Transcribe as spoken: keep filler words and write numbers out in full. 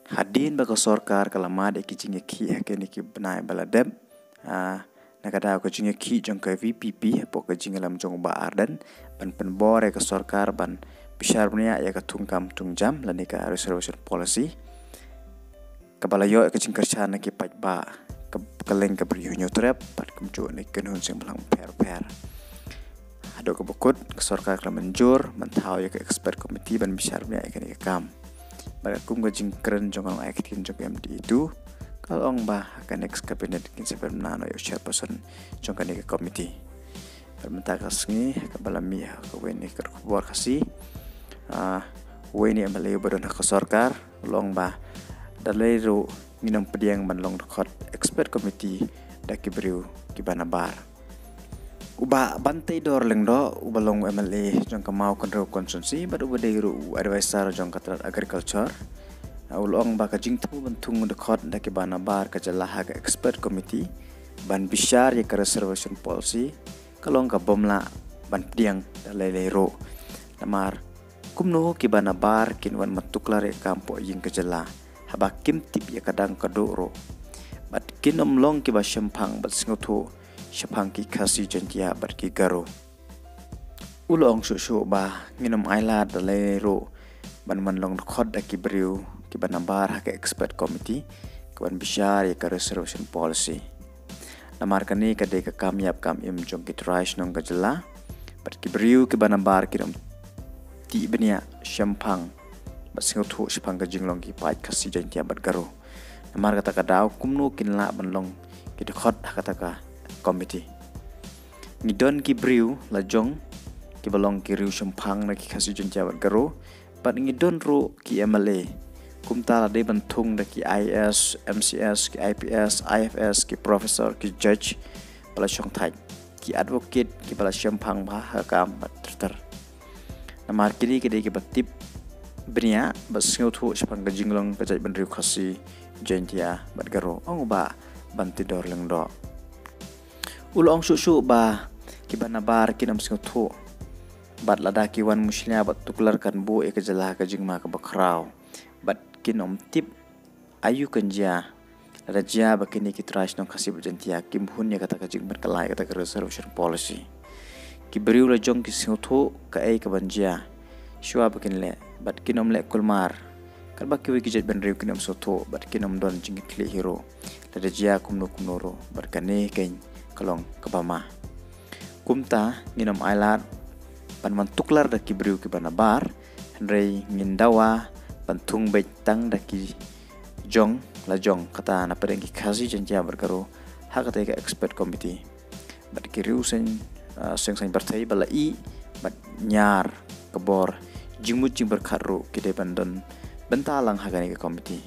Hadien ba ka sorkar ka la mad ïa ki jingïakhih ha kine ki bnai ba la dep, ah, na ka daw ka jingïakhih jong ka VPP hapoh ka jingïalam jong u Bah Ardent, ban pynbor ïa ka sorkar ban bishar bniah ïa ka thungkam thungjam lane ka reservation policy, kaba la ïoh ïa ka jingkyrshan na ki paidbah, ka, ka lyngba ka Bri Hynñiewtrep Trep bad kumjuh na ki kynhun seng bhalang pher pher. Haduh kaba kut, ka sorkar ka la mynjur ban thaw ïa ka expert committee ban bishar bniah ïa kane ka kam. Bad kum ka jingkren jong ka long ai ktien jong ka MDA two, ka la ong ba ha ka next cabinet kin sa pynbna noh ïa u chairperson jong kane ka committee. Bad mynta ka sngi, kaba la mih ha kawei na ki khubor Khasi, ah, uwei na u MLA uba don ha ka sorkar u la ong ba da lei ruh ngin ym pdiang ban long dkhot expert committee da ki briew kiba nabar. U Bah Banteidor Lyngdoh, uba long u MLA jong ka Mawkynrew constituency bad uba dei ruh u advisor jong ka tnat agriculture, ah, u la ong ba ka jingthmu ban thung dkhot da kiba nabar ka jylla ha ka expert committee ban bishar ïa ka reservation policy ka long ka bym lah ban pdiang da lei lei ruh. Namar kumno kiba nabar kin wan ban tuklar ïa ka kam hapoh ïing ka jylla haba kim tip ïa ka dang ka duh ruh? Bad kin ym long kiba shemphang bad sngewthuh shaphang ki Khasi, Jaiñtia bad ki Garo. U la ong shuh shuh ba ngin ym ailad da lei lei ruh ban wan long dkhot da ki briew kiba nabar ha ka expert committee ka ban bishar ïa ka reservation policy. Namar kane ka dei ka kam ïap kam im jong ki trai shnong ka jylla, bad ki briew kiba nabar kin ym tip bniah shemphang bad sngewthuh shaphang ka jinglong ki paid Khasi, Jaiñtia bad Garo. Namar kata ka daw kumno kin lah ban long ki dkhot ha kata ka committee? Ngi don ki briew la jong kiba long ki riew shemphang na ki Khasi, Jaiñtia bad Garo, bad ngi don ruh ki MLA. Kumta la dei ban thung da ki IAS, MCS, ki IPS, IFS, ki professor, ki judge ba la shongthait, ki advocate kiba la shemphang bha ha ka kam bad ter ter. Namar kine ki dei kiba tip bniah bad sngewthuh shaphang ka jinglong ka jaitbynriew Khasi, Jaiñtia bad Garo, ong u Bah Banteidor Lyngdoh. U la ong shuh shuh ba kiba nabar kin ym sngewthuh, bad lada ki wan mushlia bad tuklar kan buh ïa ka jylla ha ka jingma kaba khraw, bad kin ym tip aïu kan jia lada jia ba kine ki trai shnong Khasi bad Jaiñtia kim hun ïa kata ka jingpynkylla ïa kata ka reservation policy. Ki briew la jong ki sngewthuh kaei kaban jia shuwa ba kin leh, bad kin ym leh kulmar katba kiwei ki jaitbynriew kin ym sngewthuh bad kin ym don jingkitkhlieh hi ruh lada jia kumno kumno ruh. Bad kane keiñ ka long kaba ma. Kumta ngin ym ailad ban wan tuklar da ki briew kiba nabar, hynrei ngin dawa ban thung beit tang da ki jong la jong, kata na pdeng ki Khasi, Jaiñtia bad Garo, ha kata ka expert committee. Bad ki riew seng, ah, seng saiñ pyrthei ba la ïeh bad ñiar ka bor jingmut jingpyrkhat ruh ki dei ban don bynta lang ha kane ka committee.